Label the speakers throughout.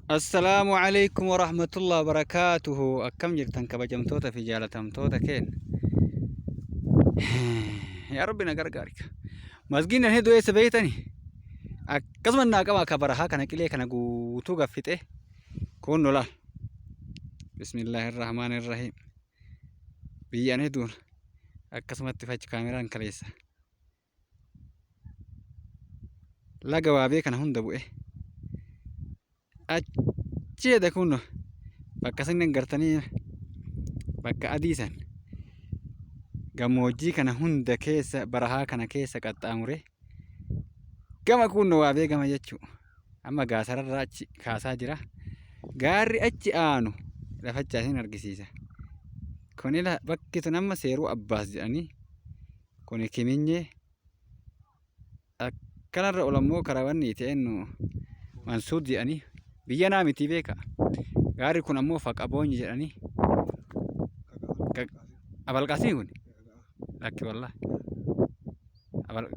Speaker 1: Assalaamu alaikum warahmatullahi wabarakaatuhu. Akkam jirtan kabajamtoota fi jaalatamtoota keenya? Yaa Rabbi na gargaarika. Masgiidni hedduu eessa beektani? Akkasuma naa qaba akka barahaa kana qilee kana guutuu gaffixe. Kun lola. Bismillahirrahmanirrahiim. Biyyaan hedduun akkasumatti fachi kaameraan kaleessa. Laga waabee kana hunda bu'e. Achi jedha kun bakka san gartanii bakka adii san gammoojjii kana hunda keessa barahaa kana keessa qaxxaamure gama kun waabee gama jechuu amma gaasararraa achi kaasaa jira. Gaarri achi aanu lafachaa isin argisiisa. Kunila bakki tun amma seeruu abbaas jedhanii Kuni kiminyee akkanarra ol ammoo karaa wanni itti eenyu Mansuud jedhanii biyya naa miti beeka. Gaarri kun ammoo Faqaboonyi jedhanii. Abalqaasii kun lakki wallaahi.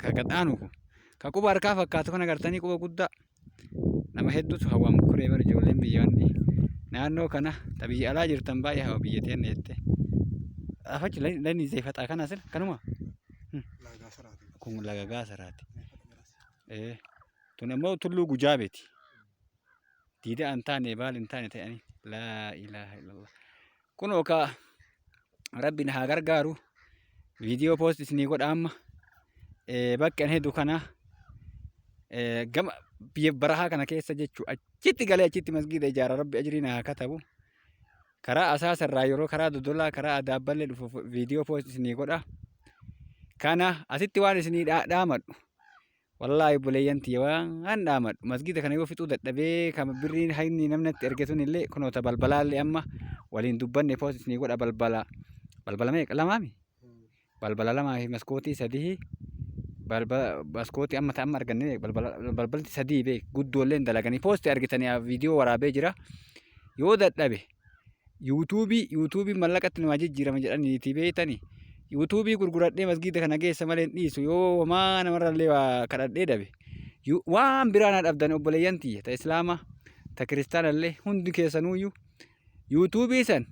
Speaker 1: Ka gadhaanu kun ka quba harkaa fakkaatu kana gartanii quba guddaa. Nama hedduutu hawwa mukkuree bar ijoolleen biyya wanni naannoo kana ta biyya alaa jirtan baay'ee hawa biyya teenna jette. Afachi lani zeefaxaa kana sila kanuma.
Speaker 2: Lagaa saraati.
Speaker 1: Kun laga gaasaraati. Ee tun ammoo tulluu gujaabeeti. Diida an taane baal hin taane ta'anii laa ilaaha illallah. Kunoo ka rabbi na haa gargaaru viidiyoo poost isinii godha amma bakki ani hedu kana gama biyya barahaa kana keessa jechuu achitti galee achitti masgiida ijaara rabbi ajrii na haa katabu karaa asaasa irraa yeroo karaa dodolaa karaa adaabballee dhufu viidiyoo poost isinii godha kana asitti waan isinii dhaamadhu Wallaahi obboleeyyan tiyya waan dhaamadhu masgiida kana yoo fixuu dadhabee kan birriin hayni namni natti erge sun illee kunoota balbalaallee amma waliin dubbanne post isinii godha balbala balbala meeqa lamaami balbala lamaa fi maskootii sadii balbala maskootii amma ta amma arganne balbala balbalti sadii beek guddoolleen dalaganii poosti argitanii viidiyoo waraabee jira yoo dadhabe Yuutuubii yuutuubii mallaqatti namaa jijjiirama jedhaniiti beektani. Yuutuubii gurguradhee masgiida kana geessa malee hin dhiisu yoo homaa namarrallee waa kadhadhee dhabe. Waan biraa na dhabdan obboleeyyan tiyya ta islaamaa ta kiristaanallee hundi keessanuyyuu yuutuubii san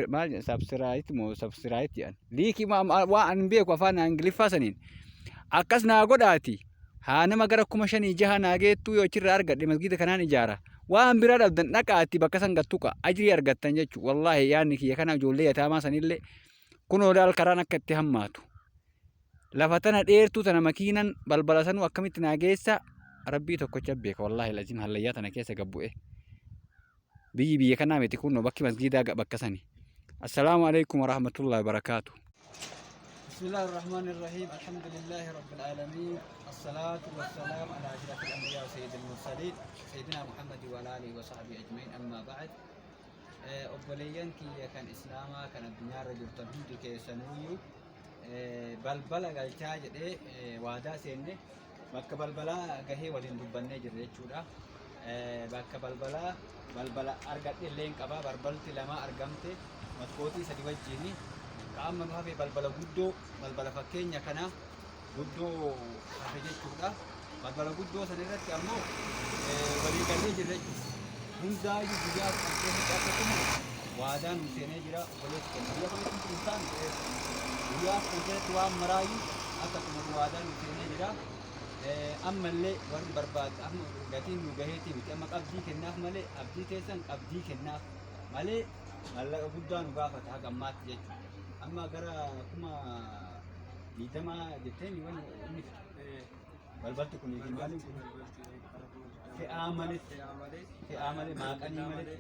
Speaker 1: maal jedhan sabsiraayit moo sabsiraayit jedhan liikii waan ani hin beeku afaan ingiliffaa saniin akkas naa godhaati haa nama gara 5600 naa geettuu yoo achirraa argadhe masgiida kanaan ijaara. Waan biraa dhabdan dhaqaatti bakka san gad tuqa ajrii argattan jechu wallaahi yaadni kiyya kana ijoollee yataamaa sanillee kunoo laal karaan akka itti hammaatu lafa tana dheertuu tana makiinan balbala sanuu akkamitti naa geessa rabbii tokkocha beeka wallaahi lazim hallayyaa tana keessa gad bu'e biyyi biyya kanaa miti kunoo bakki masgiidaa bakka sani assalaamu alaikum warahmatullahi wabarakaatu. بسم الله الرحمن الرحيم الحمد لله رب العالمين الصلاة والسلام على أشرف الأنبياء وسيد المرسلين سيدنا محمد وعلى آله وصحبه أجمعين أما بعد obboleeyyan kiyya kan islaamaa kan addunyaarra jirtan hundi keessanuyyuu balbala galchaa jedhee waadaa seenne bakka balbalaa gahee waliin dubbannee jirra jechuudha. Bakka balbalaa balbala argadhe illee hin qaba balbalti lama argamte maskootii sadi wajjin ka amma nu hafe balbala guddoo balbala fakkeenya kana guddoo hafe jechuudha. Balbala guddoo san irratti ammoo walii gallee jirra jechuudha. Hundaayyuu guyyaa 10 keessatti akka xumuru waadaa nu seenee jira obboleessi keenya. Guyyaa kamitti xumurtaan guyyaa 10 keessatti waan maraayyuu akka xumuru waadaa nu seenee jira. Ammallee warri barbaadu amma gatiin nu gaheetii miti amma qabdii kennaaf malee abdii keessan qabdii kennaaf malee maallaqa guddaa nu gaafata haga ammaatti jechuudha. Amma gara 20,000 jetteen wanni inni fixu. Balbalti kun fi maaliin kun fe'aa malee fe'aa malee maaqanii malee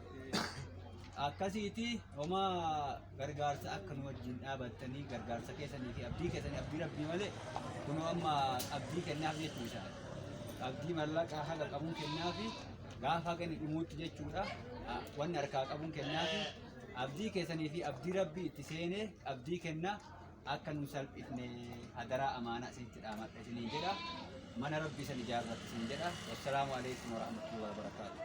Speaker 1: akkasiiti homaa gargaarsa akka nu wajjin dhaabattanii gargaarsa keessanii fi abdii keessanii abdii rabbii malee kunoo amma abdii kennaaf jechuu isaa abdii mallaqaa haga qabuun kennaafi gaafa haga inni dhumuutti jechuudha wanni harkaa qabuun kennaafi abdii keessanii fi abdii rabbii itti seenee abdii kenna akka nun salphifne hadaraa amaanaa isinitti dhaamadha isiniin jedha mana rabbii san ijaarratti isin jedha wassalaamu alaikum warahmatullahi wabarakaatu.